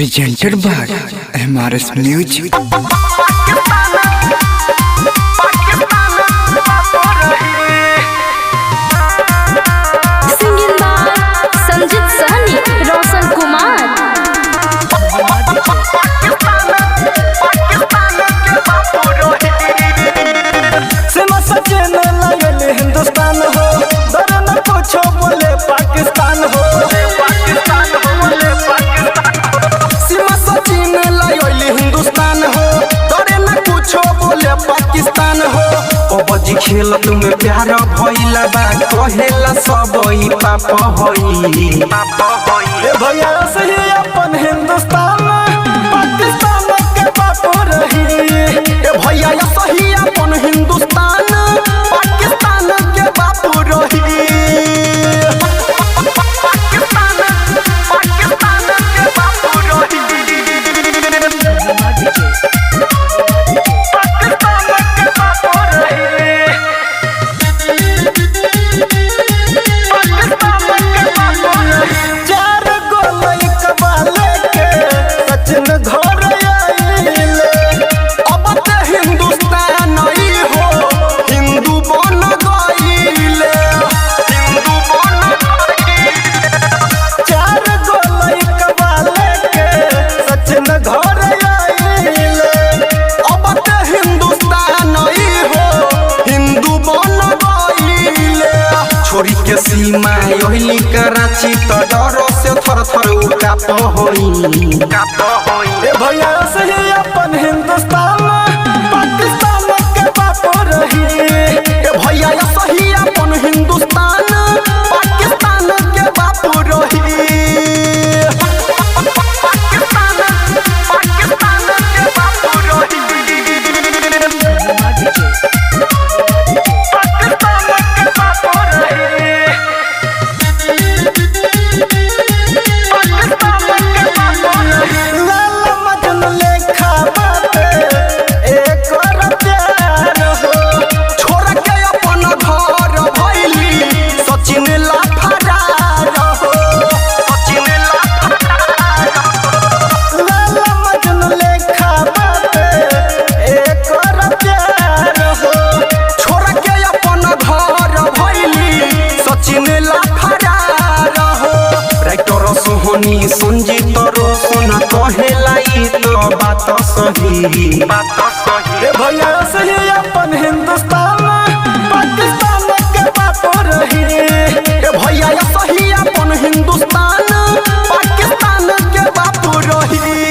Presented by MRS Music. Singing by Sanjit Sahni, Roshan Kumar. सीमा सचिन लगल हिंदुस्तान हो, डर न कुछो बोले पाकिस्तान हो। सीमा सचिन लगल हिंदुस्तान हो, डर न कुछो बोले पाकिस्तान हो। अबजी खेल तुम प्यार भइला बा, कहेला सब ई पाप होई। ए भैया सही अपन हिंदुस्तान पाकिस्तान के बाप रही। ए भैया सही अपन हिंदुस्तान पाकिस्तान के बाप रही। पाकिस्तान के बाप रही। पाकिस्तान के बाप रही। पाकिस्तान के बाप रही। चार गोल एक बाले के सचिन घर आइले। अब ते हिंदुस्तान ई हो, हिंदू बन गइले। हिंदू बन गइले। चार गोल एक बाले के सचिन घर आइले। अब ते हिंदुस्तान ई हो, हिंदू बन गइले। छोरी के सीमा ओहिली कराची त डर से थर थर उ काप होई। ए भैया सही अपन हिंदुस्तान पाकिस्तान के बाप रही। ए भैया सही अपन हिंदुस्तान पाकिस्तान के बाप रही। पाकिस्तान के बाप रही। पाकिस्तान के बाप रही। पाकिस्तान के बाप रही। लाल मजनू लेखा बाटे एकर प्यार हो। छोड़ के अपन घर भइली सचिन लाफरार हो। सचिन लाफरार। लाल मजनू लेखा बाटे एकर प्यार हो। छोड़ के अपन घर भइली सचिन लाफरार हो। राइटर सोहनी संजीत रोशन कहेला ई तो बात सही। ए भैया सही अपन हिंदुस्तान पाकिस्तान के बाप रही। ए भैया सही अपन हिंदुस्तान पाकिस्तान के बाप रही।